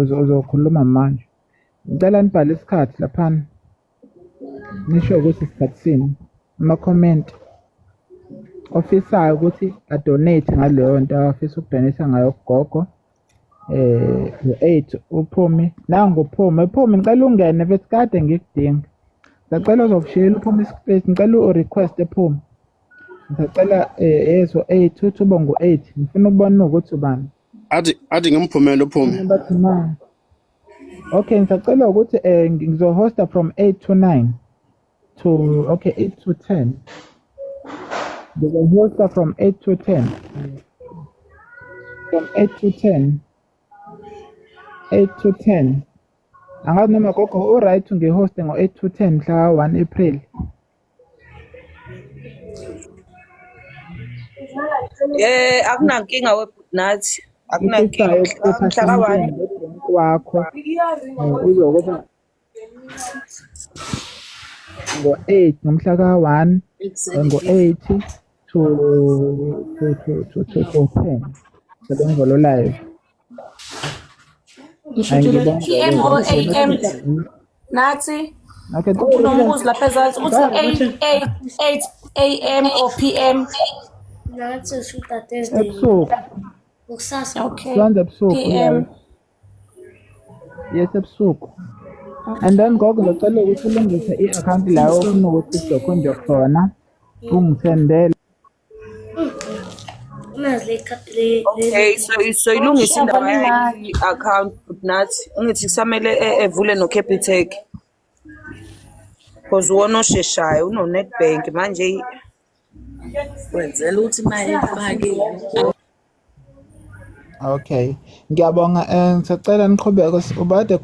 Uzokhuluma manje. Ngicela nibhale isikhathi laphana. Nisho ukuthi isikhathi sini. Ama-comment ofisayo ukuthi adonate ngaleyo nto afisa ukudonate ngayo kugogo. U-8 uPhumi, nangu uPhumi. Phumi, ngicela ungene bethi kade ngikudinga. Ngisacela uzokushiyela uPhumi ispace, ngicela u-request ePhumi. Ngisacela yes, u-8 uthi ube ngu-8. Ngifuna ukubona ukuthi ubani. Athi ngimphumele uPhumi. Bathi ma. Okay, ngisacela ukuthi ngizohosta from 8 to 9 to, okay, 8 to 10. Ngizohosta from 8 to 10. From 8 to 10. 8 to 10. Angazi noma gogo u-right ngihoste ngo-8 to 10 mhla 1 April. Akunankinga nathi akunankinga Ofisayo mhla ka-1. Wakho uzokuba ngo-8, ngomhla ka-1, ngo-8 to 10 sebenza lo live. Angibonge. PM or AM, Nathi? Okay. Kunombuzo lapha ezansi uthi 8 8 8 AM or PM? Nathi ushuta Thursday. Ebusuku. Kusasa. Okay. Kwanza ebusuku. PM. Yes, ebusuku. And then gogo, ngicela ukuthi ulungise i-akhawunti la ofuna ukuthi sizokhonjwa khona, ungisendele. Unazi le le Okay, so ilungise indaba yakhe i-account nathi. Ngithi kusamele evule no-Capitec. Because uwona osheshayo uno-Nedbank manje. Wenzela ukuthi uma efake Okay, ngiyabonga. Ngisacela niqhubeke ubade.